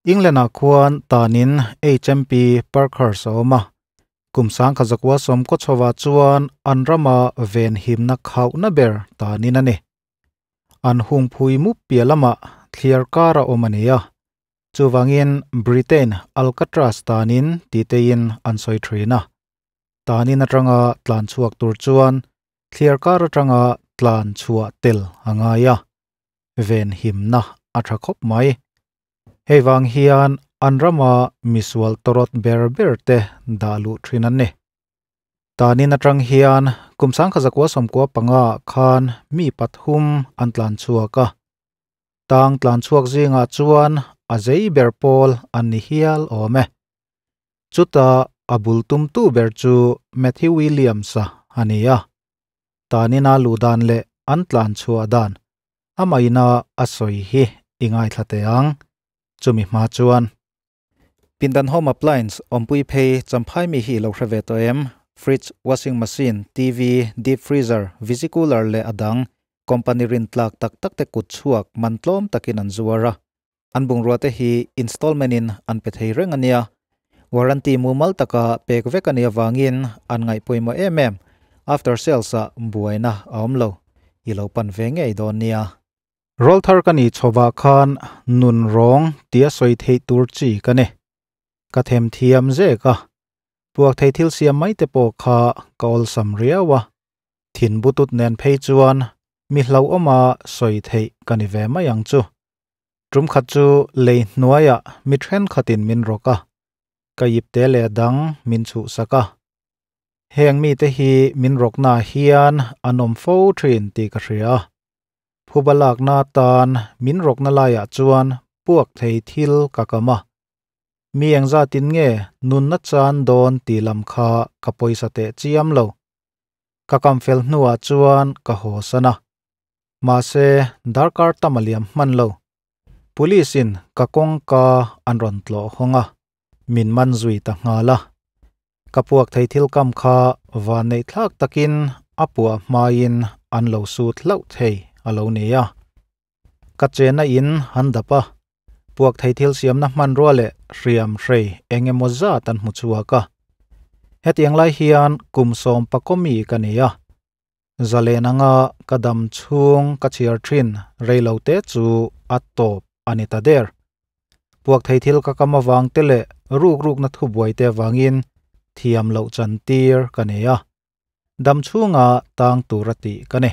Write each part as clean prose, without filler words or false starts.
England-ah khuan tanin HMP Parkhurst a awm a, kum 1996 chuan an rama venhimna khauhna ber tanin a ni. An hungphui mup piah lamah thliar kar a awm a ni a, chuvangin Britain Alcatraz tanin titeiin an sawi thin a. Tanin atanga tlan chhuak tur chuan thliar kar atanga tlan chhuah tel a ngai a, venhimna a tha khawp mai. Hei vang hian an rama misual tawrawt ber ber te dah luh thin an ni. Tanin atang hian kum 1995 khan mi pathum an tlan chhuak a. Tang tlan chhuak zingah chuan a zei ber pawl an ni hial awm e. Chuta a bul tumtu ber chu Matthew Williams-a a ni a. Tanina luh dan leh an tlan chhuah dan amaina a sawi hi i ngaithla teh ang. Chumi hma chuan. Pindan Home Appliance awmpui phei Champhai mi hi lo hre ve tawh em? Fridge, Washing Machine, TV, Deep Freezer, Visi Cooler leh a dang company rin tlak tak tak te kut chhuak man tlawm takin an zuar a. An bungrua te hi installment in an pe thei reng a nia. Warranty mumal taka pek vek a nih avangin an ngaih pawimawh em em. After sales ah buaina a awm lo. I lo pan ve ngei dawn nia. Rawlthar ka nih chhovah khan nun rawng tia sawi theih tur chi ka ni. Ka them thiam zek a, puak thei thil siam mai te pawh kha ka awlsam riau a. Thin butut nen phei chuan mi hlauhawma sawi theih ka ni ve mai ang chu. Tum khat chu lei hnuaiah mi thenkhatin min rawk a, ka ip te leh dang min chhuhsak a. Heng mite hi min rawknaah hian an awm fo thin tih ka hria. Phuba lakna atan min rawkna laiah chuan puak thei thil ka kam a. Mi engzatin nge nunna chan dawn tih lam kha ka pawisa teh chiam lo. Ka kam fel hnuah chuan ka haw san a. Mahse, darkar tam a liam hman lo. Police in ka kawngka an rawn tlawh hawng a, min man zui ta nghal a. Ka puak thei thil kam kha van neih thlak takin a puah hmain an lo sut hlauh thei a lo ni a. Ka chenna in an dap a, puak thei thil siamna hmanrua leh hriam hrei eng emaw zat an hmu chhuak a. Hetiang lai hian kum sawm pakawmi ka ni a, zalen anga ka dam chhung ka chhiar thin reilo te chu a tawp a ni ta der. Puak thei thil ka kam avang te leh ruk rukna thubuai te avangin thiam loh chan tir ka nei a, dam chhunga tang tur a tih ka ni.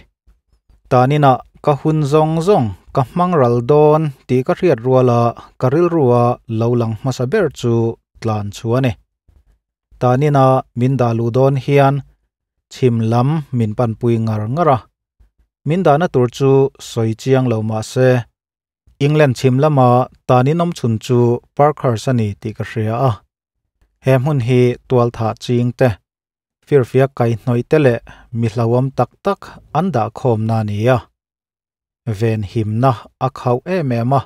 Taninah ka hun zawng zawng ka hmang ral dawn tih ka hriat ruala ka rilrua lo lang hmasa ber chu tlan chu a ni. Tanina min dah luh dawn hian chhim lam min panpui ngar ngar a, min dahna tur chu sawi chiang lo mah se England chhim lama tanin awm chhun chu Parkhurst a ni tih ka hria a. He hmun hi tualthah ching te, firfiak kaihnawih te leh mi hlauhawm tak tak an dah khawmna a ni a. Venhimna a khauh em em a.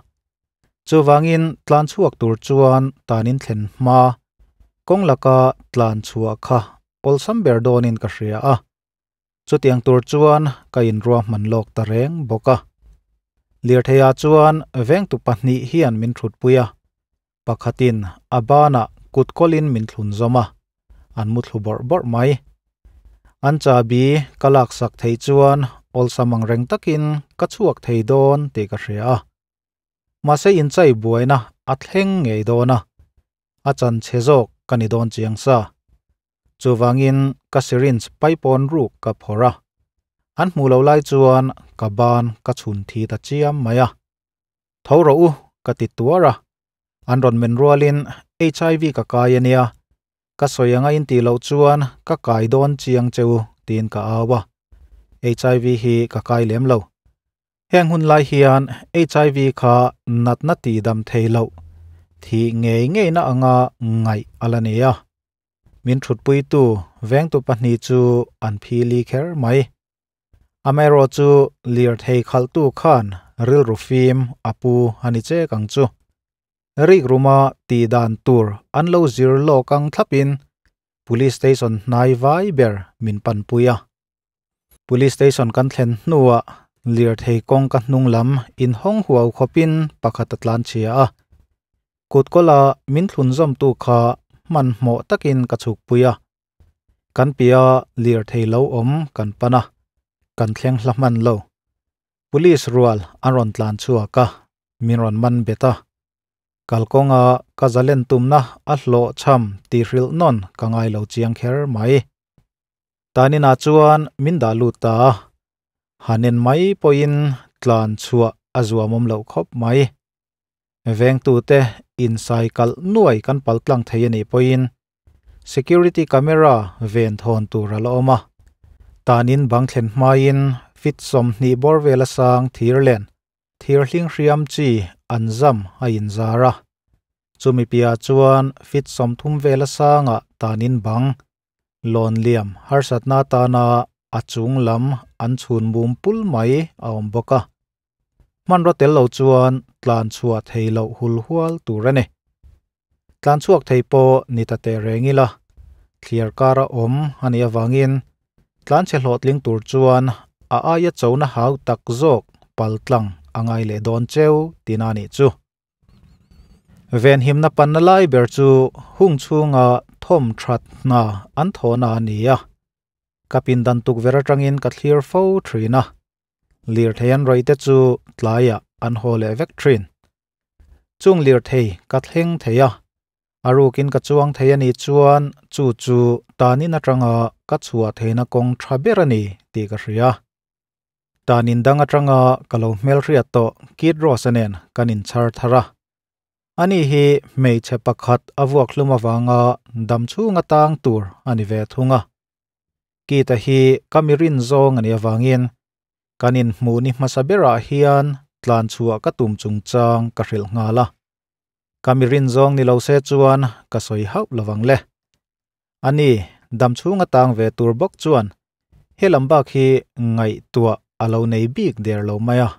Chuvangin tlan chhuak tur chuan tanin thlen hma kawng laka tlan chhuah kha awlsam ber dawnin ka hria a. Chutiang tur chuan ka inruahman lawk ta reng bawk a. Lirtheiah chuan vengtu pahnih hian min thutpui a, pakhatin a banah kut kawlin min thlun zawm a, an mu thlu bawrh bawrh mai. An chahbi ka laksak theih chuan awlsam ang reng takin ka chhuak thei dawn tih ka hria a. Mahse inchai buaina a thleng ngei dawn a, a chan chhe zawk ka ni dawn chiang sa. Chuvangin ka syringe paipawn ruk ka phawrh a, an hmuh lo lai chuan ka ban ka chhun thi ta chiam mai a. Tho rawh u, ka ti tuar a. An rawn men rualin HIV ka kai a nia, ka sawi anga in tih loh chuan ka kai dawn chiang che u tiin ka au a. HIV hi ka kai lem lo. Heng hun lai hian HIV kha natna tihdam thei loh, thih ngei ngeina anga ngaih a la ni a. Min thutpuitu vengtu pahnih chu an phili kher mai. Amaherawh chu lirthei khalhtu khan rilru fim a pu a ni chek ang chu. Rik ruma tih dan tur an lo zir lawk ang thlapin Police Station hnai vai ber min panpui a. Police Station kan thlen hnuah lirthei kawngka hnung lam inhawng huau khawpin pakhat a tlan chhia a. Kutkawla min thlunzawmtu kha hmanhmawh takin ka chhukpui a, kan piah lirthei lo awm kan pan a, kan thleng hla hman lo. Police rual an rawn tlan chhuak a, min rawn man bet a. Kalkawnga ka zalen tumna a hlawh chham tih hrilh nawn ka ngai lo chiang kher mai. Taninah chuan min dah lut ta a, han en mai pawhin tlan chhuah a zuamawm loh khawp mai. Vengtute insai kalh nuai kan pal tlang thei a nih pawhin security camera ven thawn tur a la awm a, tanin bang thlen hmain fit 20 bawr vel a sang thir len thir hling hriam chi an zam a inzar a, chumi piah chuan fit 30 vel a sangah tanin bang lawn liam harsatna atana a chung lam an chhun mum pul mai a awm bawk a. Hmanraw tel lo chuan tlan chhuah thei loh hul hual tur a ni. Tlan chhuak thei pawh ni ta teh reng ila, thliar kara awm a nih avangin tlan chhe hlawhtling tur chuan a aia chona hau tak zawk pal tlang a ngai leh dawn cheu tina nih chu. Venhimna panna lai ber chu hung chhunga thawm that hna an thawhna a ni a. Ka pindan tukverh atangin ka thlir fo thin a. Lirthei an rawih te chu tlaiah an haw leh vek thin. Chung lirthei ka thleng thei a, a rukin ka chuang thei a nih chuan chu chu tanin atanga ka chhuah theihna kawng tha ber a ni tih ka hria. Tanin dang atanga ka lo hmelhriat tawh Kid Ross-a nen kan inchhar thar a. Ani hi hmeichhe pakhat a vuak hlum avanga dam chhunga tang tur a ni ve thung a. Kid-a hi ka mi rin zawng a nih avangin kan inhmuh ni hmasa berah hian tlan chhuah ka tum chungchang ka hrilh nghal a. Ka mi rin zawng ni lo se chuan ka sawi hauh lovang le. Ani, dam chhunga tang ve tur bawk chuan he lam bak hi ngaihtuah a lo nei bik der lo mai a.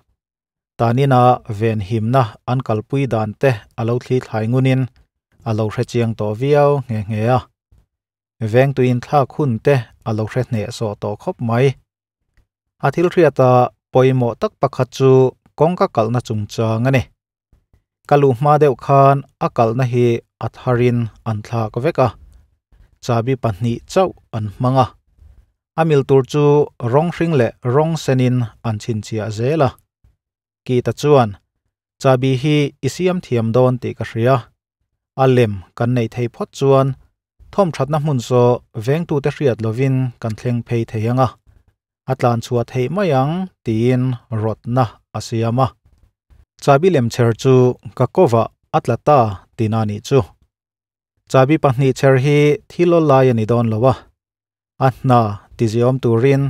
Tanina venhimna an kalpui dan te a lo thli thlai ngunin a lo hre chiang tawh viau nghe nghe a. Vengtuin thlak hun te a lo hre hnehsawh tawh khawp mai. A thil hriata pawimawh tak pakhat chu kawngka kalhna chungchang a ni. Ka luh hma deuh khan a kalhna hi a tharin an thlak vek a, chabi pahnih chauh an hmang a. A mil tur chu rawng hring leh rawng senin an chhinchhiah zel a. Kita chuan, Chabi hi i siam thiam dawn tih ka hria. A lem kan neih thei phawt chuan thawmthatna hmun saw vengtute hriat lovin kan thleng phei thei ang a, a tlan chhuah theih mai ang tiin rawtna a siam a. Chabi lem chher chu ka kovah a tla ta tina nih chu. Chabi pahnih chher hi thil awl lai a ni dawn lo a, a hna tiziawm turin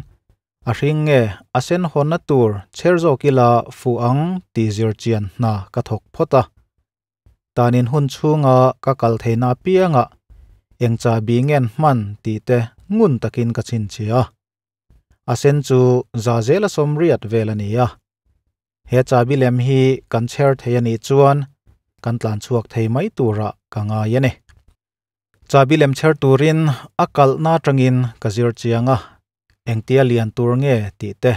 a hring nge a sen hawnna tur chher zawk ila fuh ang tih zir chian hna ka thawk phawt a. Tanin hun chhunga ka kal theihna apiangah eng chabi ngen hman tih te ngun takin ka chhinchhiah a. A sen chu za zela sawmriat vel a ni a. He chabi lem hi kan chher thei a nih chuan kan tlan chhuak thei mai turah ka ngai a ni. Chabi lem chher turin a kalhna atangin ka zir chiang a, engtia lian tur nge tih te,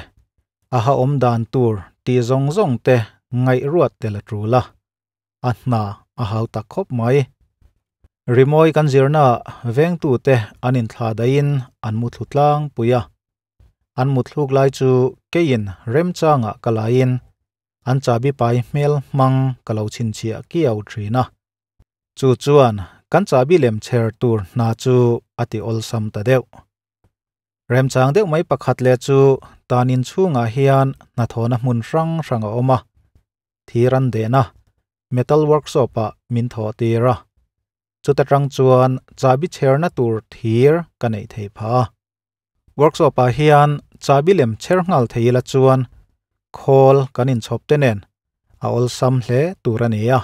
a ha awm dan tur tih zawng zawng te ngaihruat tel a tul a, a hna a hau tak khawp mai. Rimawi kan zirnaah vengtute an inthlah daihin an muthlu tlangpui a, an muthluk lai chu keiin remchangah ka laiin an chabi pai hmel hmang ka lo chhinchhiah kiau thin a. Chu chuan kan chabi lem chher tur hna chu a ti awlsam ta deuh. Remchang deuh mai pakhat leh chu tanin chhungah hian hnathawhna hmun hrang hrang a awm a, thir an dehna metal workshop-ah min thawh tir a. Chuta tang chuan chabi chherna tur thir ka neih theih phah a. Workshop-ah hian chabi lem chher nghal thei ila chuan khawl kan inchhawp te nen a awlsam hle tur a ni a.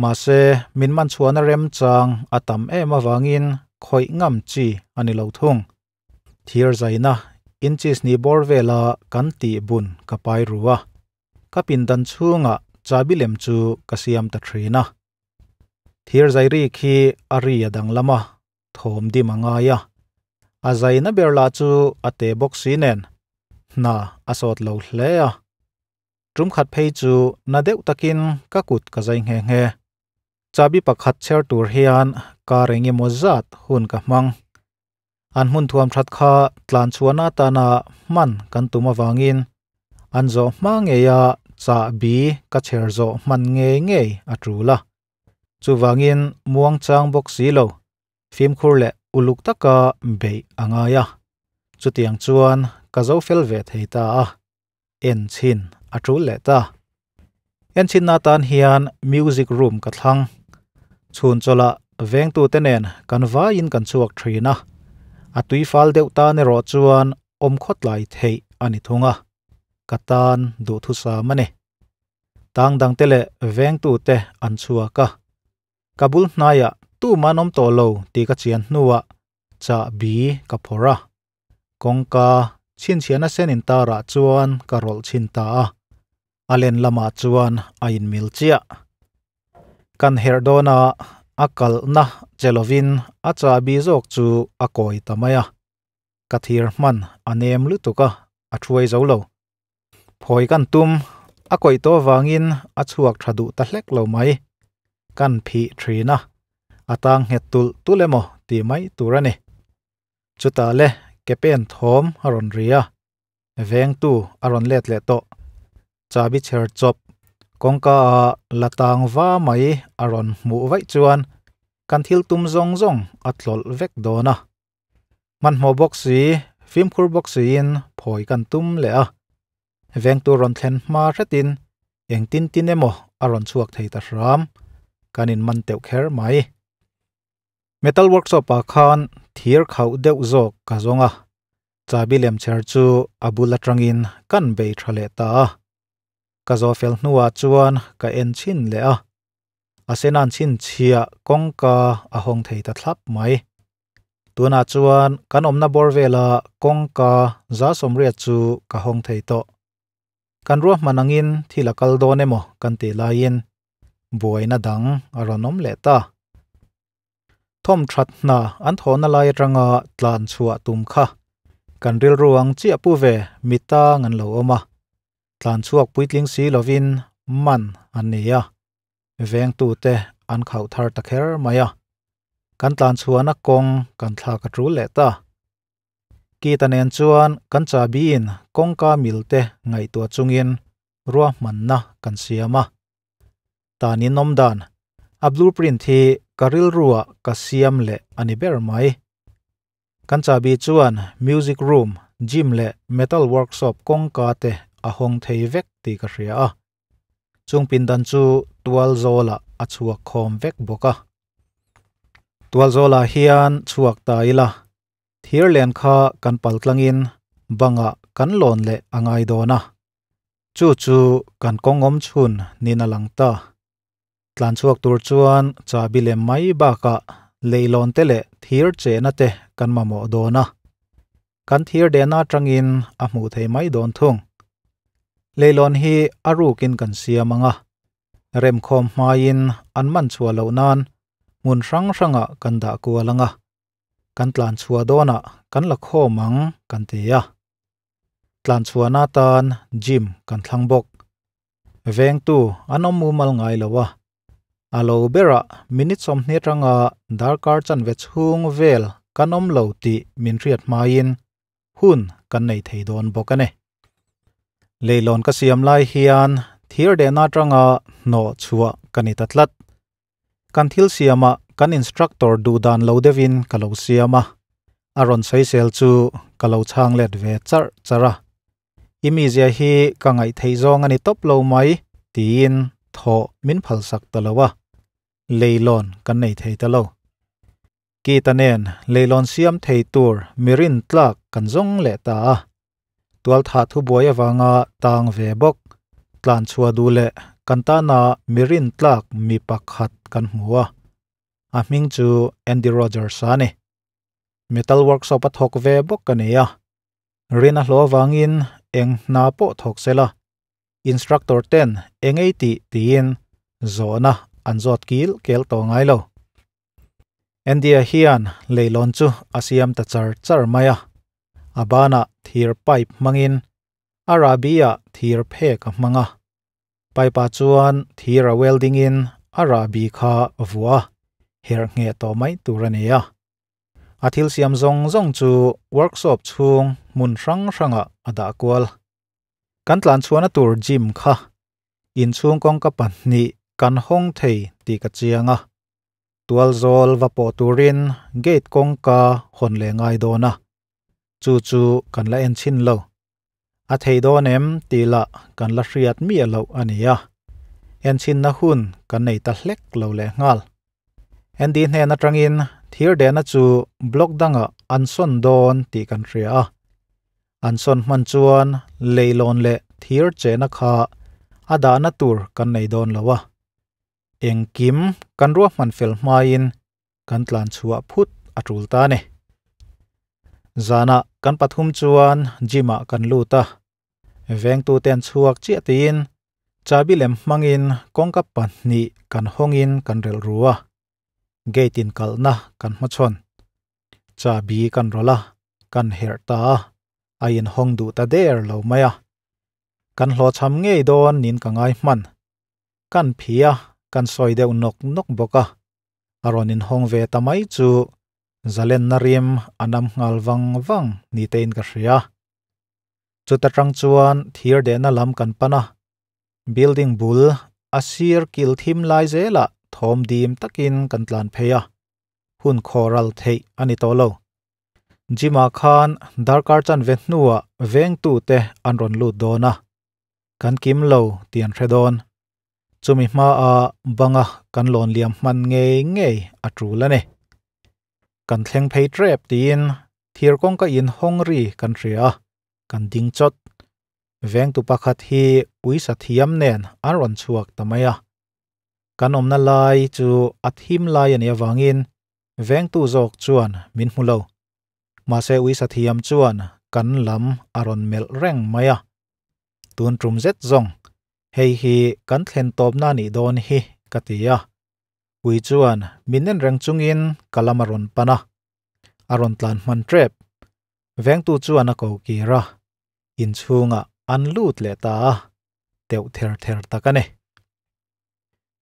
Mahse, min man chhuahna remchang a tam em avangin khawih ngam chi a ni lo thung. Thir zaina inches ni bawr vela kan tih bun ka pai ru a, ka pindan chhungah chabi lem chu ka siam ta thin a. Thir zai ri khi a ri a danglam a, thawm dim a ngai a. A zaina ber lah chu a te bawk si nen hna a sawt lo hle a. Tum khat phei chu na deuh takin ka kut ka zai nghe nghe. Chabi pakhat chher tur hian kar engemaw zat hun ka hmang. An hmun thuam that kha tlan chhuahna atana hman kan tum avangin an zawh hma ngeia chahbi ka chher zawh hman ngei ngei a tul a. Chuvangin muangchang bawk si lo, fimkhur leh uluk taka beih a ngai a. Chutiang chuan ka zo fel ve thei ta a, en chhin a tul leh ta. En chhinna atan hian music room ka thlang. Chhun chawlhah vengtute nen kan vaiin kan chhuak thin a, a tui fal deuh tan erawh chuan awm khawtlai theih a ni thung a, ka tan duhthusam a ni. Tang dangte leh vengtute an chhuak a, ka bul hnaiah tumah an awm tawh lo tih ka chian hnuah chahbi ka phawrh a, kawngka chhinchhiahna sen intarah chuan ka rawlh chhin ta a, a len lamah chuan a inmil chiah. Kan herh dawn a, a kalhna che lovin a chahbi zawk chu a kawi ta mai a, ka thir hman a nem lutuk a, a thuai zo lo. Phawi kan tum, a kawih tawh avangin a chhuak tha duh ta hlek lo mai. Kan phih thin a, a tang nghet tulh tulh emaw tih mai tur a ni. Chutah le ke pen thawm a rawn ri a, vengtu a rawn let leh tawh. Chabi chher chawp, kawngka a la tang va mai a rawn hmuh vaih chuan kan thil tum zawng zawng a tlawlh vek dawn a. Hmanhmawh bawk si, fimkhur bawk siin phawi kan tum leh a. Vengtu rawn thlen hma hretin engtin tin emaw a rawn chhuak thei ta hram. Kan inman teuh kher mai. Metal workshop ah khan thir khauh deuh zawk ka zawng a, chabi lem chher chu a bul atangin kan bei tha leh ta a. Ka zawh fel hnuah chuan ka en chhin leh a, a senan chhinchhiah kawngka a hawng thei ta thlap mai. Tunah chuan kan awmna bawr vela kawngka 180 chu ka hawng thei tawh. Kan ruahman angin thil a kal dawn emaw kan tih laiin buaina dang a rawn awm leh ta. Thawm that hna an thawhna lai atanga tlan chhuah tum kha kan rilru ang chiah pu ve mi tang an lo awm a, tlan chhuak puitling si lovin man an ni a. Vengtute an khauh thar ta kher mai a, kan tlan chhuahna kawng kan thlak a tul leh ta. Kita nen chuan kan chabiin kawngka mil te ngaihtuah chungin ruahmanna kan siam a. Tan in awm dan, a blueprint hi ka rilruah ka siam leh a ni ber mai. Kan chabi chuan music room, gym leh metal workshop kawngka te a hawng thei vek tih ka hria a. Chung pindan chu tual zawlah a chhuak khawm vek bawk a. Tual zawlah hian chhuak ta ila, thir len kha kan pal tlangin bangah kan lawn leh a ngai dawn a. Chu chu kan kawng awm chhun nin a lang ta. Tlan chhuak tur chuan chabi lem mai bakah leilawn te leh thir chehna te kan mamawh dawn a. Kan thir dehna atangin a hmuh thei mai dawn thung. Leilawn hi a rukin kan siam ang a, remkhawm hmaiin an man chhuah loh nan hmun hrang hrangah kan dah kual ang a, kan tlan chhuah dawnah kan la khawm ang kan ti a. Tlan chhuahna atan gym kan thlang bawk. Vengtu an awm mumal ngai lo a, a lo berah minute 20 atanga darkar chanve chhung vel kan awm lo tih min hriat hmaiin hun kan nei thei dawn bawk a ni. Leilawn ka siam lai hian thir dehna atanga hnawh chhuah ka ni ta tlat. Kan thil siamah kan instructor duh dan lo deuhin ka lo siam a, a rawn sawisel chu ka lo chhang let ve charh charh a. I mizia hi ka ngaih theih zawng a ni tawp lo mai tiin thawh min phalsak ta lo a, leilawn kan nei thei ta lo. Kita nen leilawn siam thei tur mirin tlak kan zawng leh ta a. Tual thah thubuai avanga tang ve bawk, tlan chhuah duh leh kan tana mirin tlak mi pakhat kan hmu a. A hming chu Andy Rogers a ni. Metal workshop a thawk ve bawk a ni a. Rin a hlawh avangin eng hna pawh thawk sela, instructor ten eng ei tih tiin zawhna an zawt kil kel tawh ngai lo. Andy-a hian leilawn chu a siam ta char char mai a, a banah thir pipe hmangin a rahbi-ah thir phek a hmang a. Pipe-ah chuan thir a welding in a rahbi kha vua her nge to mai tur ani a. A thil siam zawng zawng chu workshop chhung hmun hrang hrangah a dah kual. Kan tlan chhuahna tur gym kha inchhung kawngka pahnih kan hawng thei tih ka chiang a. Tualzawl va pawh turin gate kawngka hawn leh ngai dawn a, chu chu kan la en chhin lo. A thei dawn em tih lah kan la hriat miah loh a ni a, en chhinna hun kan nei ta hlek lo leh nghal. Andy hnen atangin thir dehna chu block dangah an sawn dawn tih kan hria a, an sawn hman chuan leilawn leh thir chehna kha a dahna tur kan nei dawn lo a. Engkim kan ruahman fel hmain kan tlan chhuah phut a tul ta a ni. Zanah kan pathum chuan gym ah kan lut a, vengtute an chhuak chiah tiin chabi lem hmangin kawngka pahnih kan hawngin kan relh ru a, gate in kalhna kan hmachhawn. Chabi kan rawlh a, kan herh ta a, a inhawng duh ta der lo mai a. Kan hlawhchham ngei dawn niin ka ngai hman. Kan phi a, kan sawi deuh nawk nawk bawk a, a rawn inhawng ve ta mai chu zalenna rim a nam nghal vang vang ni tein ka hria. Chuta tang chuan thir dehna lam kan pan a, building bul a sir kil thim lai zelah thawm dim takin kan tlan phei a, hun khawral theih a ni tawh lo. Gym-ah khan darkar chanve hnuah vengtute an rawn lut dawn a, kan kim lo tih an hre dawn. Chumi hmaah banga kan lawn liam hman ngei ngei a tul a ni. Kan thleng phei trep tiin thir kawngka in hawng ri kan hria a, kan ding chawt. Vengtu pakhat hi uisa thiam nen an rawn chhuak ta mai a. Kan awmna lai chu a thim lai a nih avangin vengtu zawk chuan min hmu lo. Mahse uisa thiam chuan kan lam a rawn melh reng mai a. Tun tum zet zawng, hei hi kan thlen tawpna nih dawn hi ka ti a. Ui chuan min en reng chungin ka lam a rawn pan a, a rawn tlan hman tep. Vengtu chuan a ko kir a, inchhungah an lut leh ta a, teuh ther ther tak a ni.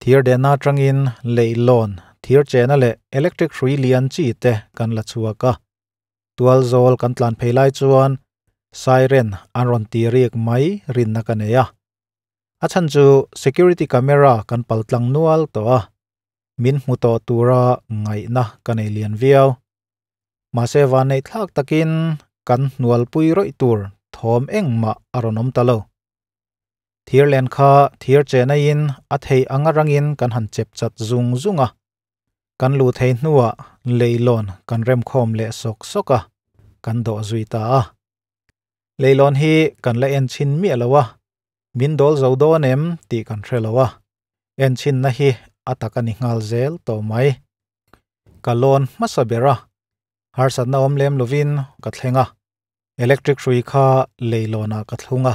Thir dehna atangin leihlawn, thir chehna leh electric hrui lian chi te kan la chhuak a. Tualzawl kan tlan phei lai chuan siren an rawn ti rik mai rinna ka nei a. A chhan chu security camera kan pal tlang nual tawh a, min hmu tawh tura ngaihna ka nei lian viau. Mahse vanneih thlak takin kan hnualpui rawih tur thawm engmah a rawn awm ta lo. Thir len kha thir chenaiin a thei anga rangin kan han chep chat zung zung a. Kan luh thei hnuah leilawn kan remkhawm leh sawk sawk a, kan dawh zui ta a. Leilawn hi kan la en chhin miah lo a, min dawl zo dawn em tih kan hre lo a, en chhinna hi a tak a ni nghal zel tawh mai. Ka lawn hmasa ber a, harsatna awm lem lovin ka thleng a, electric hrui kha leilawnah ka thlung a,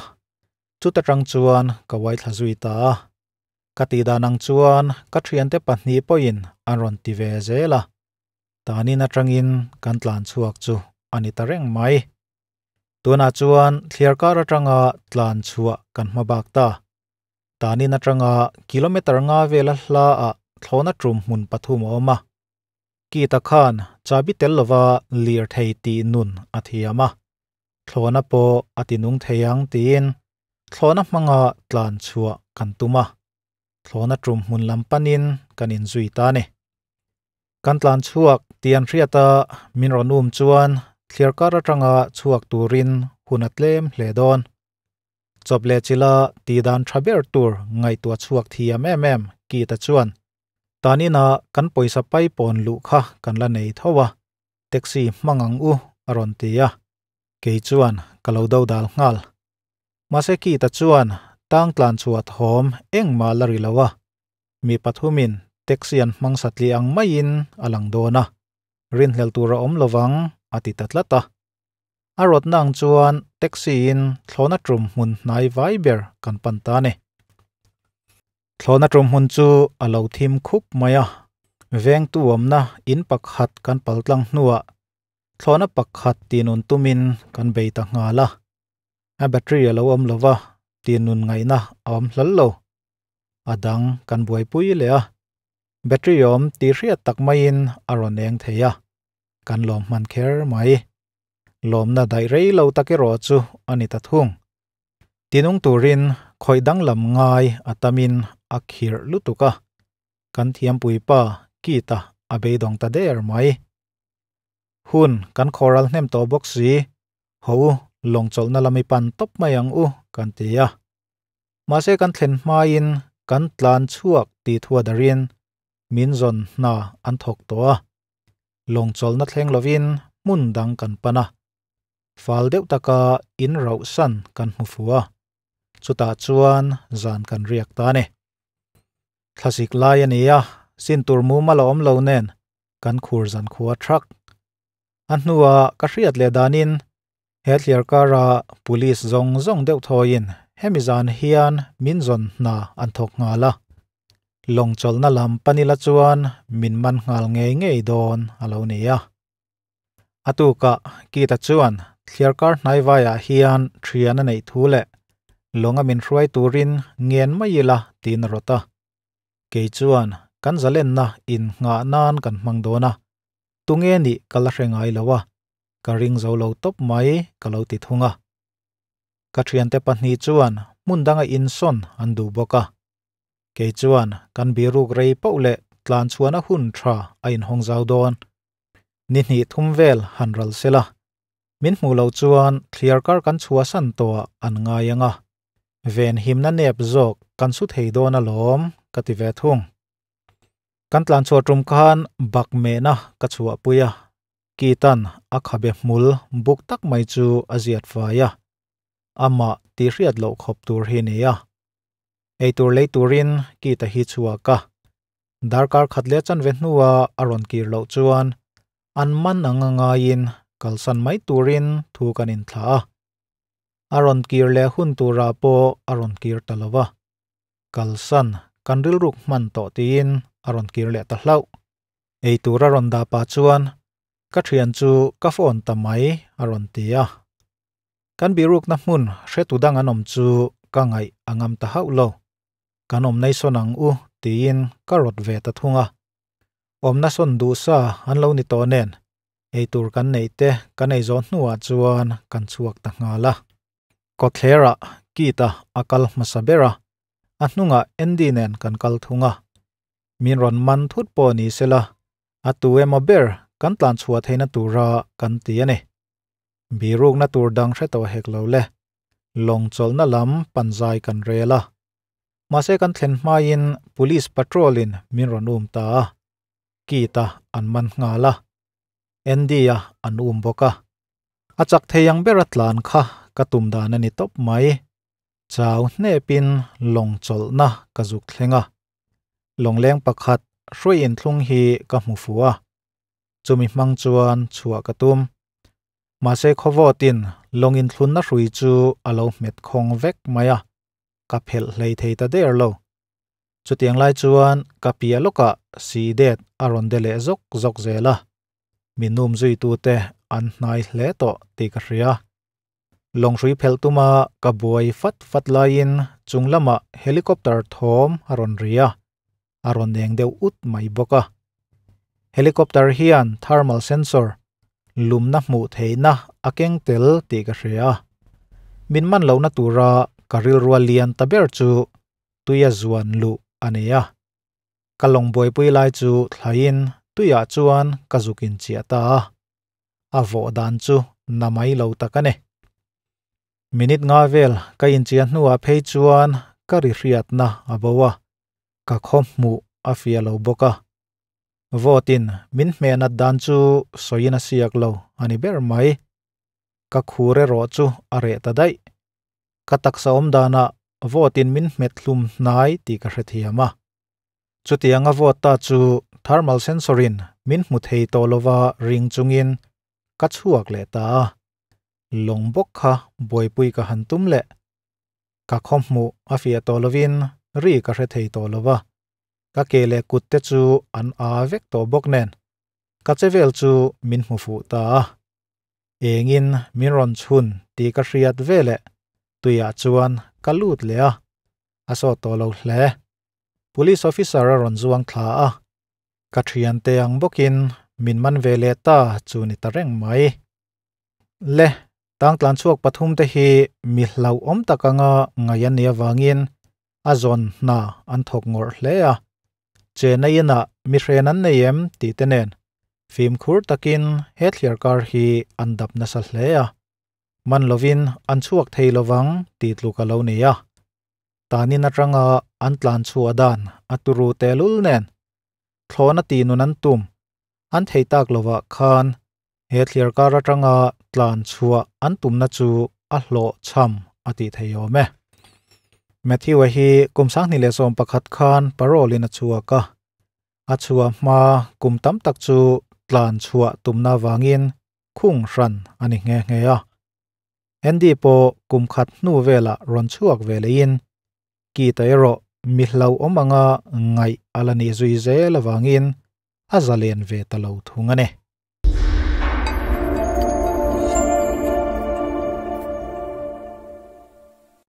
chuta tang chuan ka uaithla zui ta a. Ka tih dan ang chuan ka thiante pahnih pawhin an rawn ti ve zel a, tanin atangin kan tlan chhuak chu a ni ta reng mai. Tunah chuan thliar kar atanga tlan chhuah kan hma bak ta. Tanin atanga kilometer nga vela hla ah thlawna tum hmun pathum a awm a. Kita khan chabi tel lova lirthei tih nun a thiam a, thlawna pawh a ti nung thei ang tiin thlawna hmanga tlan chhuah kan tum a, thlawna tum hmun lam panin kan inzui ta a ni. Kan tlan chhuak tih an hriat a, min rawn um chuan thliar kar atanga chhuak turin hun a tlem hle dawn. Chawp leh chila tih dan tha ber tur ngaihtuah chhuak thiam em em Keith-a chuan, Taninah kan pawisa pai pawn luh kha kan la nei tho a, taxi hmang ang u a rawn ti a, kei chuan ka lo do dal nghal. Mahse Keith-a chuan tang tlan chhuah thawm engmah la ri lo a, mi pathumin taxi an hmang satli ang maiin a lang dawn a, rinhlelh tur a awm lovang a ti ta tlat a. A rawtna ang chuan taxi in thlawna tum hmun hnai vai ber kan pan ta a ni. Thlawna tum hmun chu a lo thim khup mai a, vengtu awmna in pakhat kan pal tlang hnuah thlawna pakhat tinun tumin kan bei ta nghal a. A battery a lo awm lova, tinun ngaihna a awm hlal lo. A dang kan buaipui leh a. Battery awm tih hriat tak maiin a rawn eng thei a, kan lawm hman kher mai. Lawmna daih rei lo tak erawh chu a ni ta thung. Tinung turin khawih danglam ngai a tamin a khirh lutuk a, kan thiampui pa Keith-a a beidawng ta der mai. Hun kan khawral hnem tawh bawk si, haw u, lawng chawlhna lam i pan tawp mai ang u kan ti a. Mahse kan thlen hmain kan tlan chhuak tih thua darin min zawn hna an thawk tawh a. Lawng chawlhna thleng lovin hmun dang kan pan a. Fal deuh taka in rauh san kan hmu fu a. Chutah chuan zan kan riak ta a ni. Thlasik lai a ni a, sin tur mumal a awm lo nen kan khur zan khua thak. A hnua ka hriat leh danin he thliar kara police zawng zawng deuh thawiin hemi zan hian min zawn hna an thawk nghal a. Lawng chawlhna lam panila chuan min man nghal ngei ngei dawn a lo ni a. A tukah Keith-a chuan thliar kar hnaivaiah hian thian a neih thu leh lawnga min hruai turin ngen mai ila tiin a rawt a. Kei chuan kan zalenna innghah nan kan hmang dawn a, tunge nih ka la hre ngai lo a, ka ring zo lo tawp mai ka lo ti thung a. Ka thiante pahnih chuan hmun danga insawn an duh bawk a. Kei chuan kan biruk rei poh leh tlan chhuahna hun tha a inhawng zau dawn. Ni hnih thum vel han ral sela, min hmuh loh chuan thliar kar kan chhuahsan tawhah an ngai ang a, ven himna nep zawk kan su thei dawn alawm ka ti ve thung. Kan tlan chhuah tum khan bak mehna ka chhuahpui a, Keith-a'n a khabe hmul buk tak mai chu a ziat fai a, amah tih hriat loh khawp tur hi ni a. Eitur lei turin Keith-a hi chhuak a, Darkar khat leh chanve hnua a rawn kir loh chuan an man ang a ngaiin kalsan mai turin thu kan inthlah a. A rawn kir leh hun turah pawh a rawn kir ta lo va. Kalsan kan rilruk hman tawh tiin a rawn kir leh ta hlauh. Eitur a rawn dah pah chuan ka thian chu ka phone ta mai a rawn ti a. Kan birukna hmun hretu dang an awm chu ka ngaih a ngam ta hauh lo. Kan awm nei sawn ang u tiin ka rawt ve ta thung a. Awmna sawn duh sa an lo ni tawh nen eitur kan neih te kan ei zawh hnuah chuan kan chhuak ta nghal a. Kawtthlerah Keith-a a kal hmasa ber a, a hnungah Andy nen kan kal thung a. Min rawn man thut pawh ni sela a tu emaw ber kan tlan chhuah theihna tura kan ti a ni. Birukna tur dang hre tawh hek lo le. Lawng chawlhna lam panzai kan rel a. Mahse kan thlen hmain police patrol in min rawn um ta a. Keith-a an man nghal a. Andy-a an um bawk a. A chak thei ang bera tlan kha ka tum dan a ni tawp mai. Chau hnepin lawng chawlhna ka zuk thleng a. Lawngleng pakhat hruai inthlung hi ka hmu fuh a. Chumi hmang chuan chhuah ka tum. Mahse khawvawtin lawng inthlunna hrui chu a lo hmet khawng vek mai a, ka phelh hlei thei ta der lo. Chutiang lai chuan ka piah lawkah si det a rawn de leh zawk zawk zel a, mi num zuitute an hnai hle tawh tih ka hria. Lawng hrui phelh tuma ka buai fat fat laiin chung lamah helicopter thawm a rawn ri a, a rawn eng deuh ut mai bawk a. Helicopter hian thermal sensor, lumna hmuh theihna a keng tel tih ka hria a. Min man lohna tura ka rilrua lian ta ber chu tuia zuan luh a ni a. Ka lawng buaipui lai chu thlaiin tuiah chuan ka zuk inchiah ta a. A vawh dan chu na mai lo tak a ni. Minute nga vel ka inchiah hnuah phei chuan ka ri hriatna a bo a, ka khaw hmuh a fiah lo bawk a. Vote-in min hmeh nat dan chu sawiin a siak lo a ni ber mai. Ka khur erawh chu a reh ta daih. Ka taksa awm danah vote-in min hmet hlum hnai tih ka hrethiam a. Chutianga vote ta chu thermal sensor-in min hmu thei tawh lova ring chungin ka chhuak leh ta a. Lawng bawk kha buaipui ka han tum leh. Ka khaw hmuh a fiah tawh lovin ri ka hre thei tawh lova. Ka ke leh kut te chu an a vek tawh bawk nen ka che vel chu min hmu fuh ta a. Engin min rawn chhun tih ka hriat veleh tuiah chuan ka lut leh a, a sawt tawh lo hle. Police officer a rawn zuang thla a. Ka thiante ang bawkin min man ve leh ta chu ni ta reng mai. Le, tang tlan chhuak pathum te hi mi hlauhawm tak anga ngaih an nih avangin a zawn hna an thawk ngawrh hle a. Chena inah mi hren an nei em tih te nen fimkhur takin he thliar kar hi an dap nasa hle a. Man lovin an chhuak thei lovang tih tluk a lo ni a. Tanin atanga an tlan chhuah dan a turu tehlul nen thlawhna tih nun an tum an thei tak lovah khan he thliar kar atanga tlan chhuah an tumna chu a hlawhchham a tih thei awm e. Matthew-a hi kum 2011 khan parole in a chhuak a, a chhuah hma kum tam tak chu tlan chhuah tumna vangin khung hran a ni nghe nghe a. Andy pawh kum khat hnu velah rawn chhuak ve leiin Keith-a erawh mi hlauhawm anga ngaih a la nih zui zel avangin a zalen ve ta lo thung a ni.